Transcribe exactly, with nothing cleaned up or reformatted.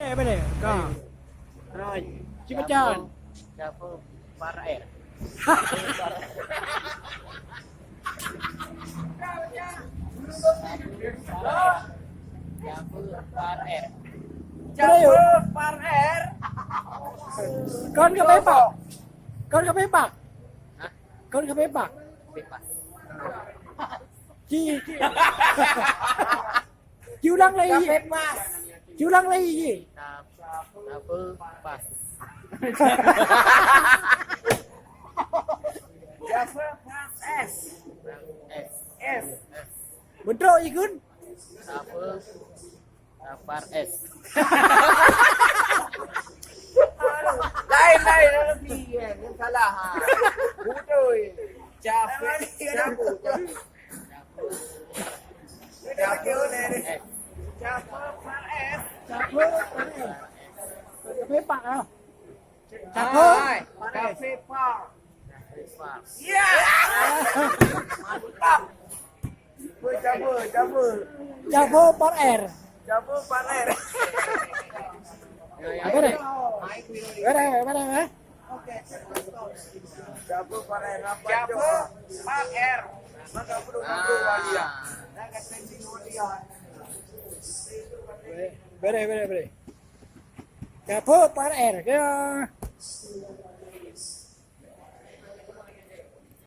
Eh, boleh. Ka. Hai. Cipacan. Siapa? Par R. Siapa? Par R. Ayo. Par R. Kon ka pepak. Kon ka pepak. Hah? Kon ka pepak. Pepak. Ci. Ci ulang lagi. Ka pepak. Ci ulang lagi, ci. Siapa? Pas. Siapa? Pas S. S. S. Betul, Ikun? Siapa? Par S. Lain, lain, lain, lain, yang salah, ha. Betul. Cafe, cabu, cabu. Cabu, cabu, par S. Cabu, par S. Cabu, par S. Hai, kafe par. Ya. Mantap. Woi, cabu, cabu. Cabu par R. Cabu par R. Apa deh? Apa deh? Apa deh? Eh? Cabu par R. Cabu par R. Maka perlu, perlu wali ya. Boleh, boleh, boleh. Cabu par R. Ya.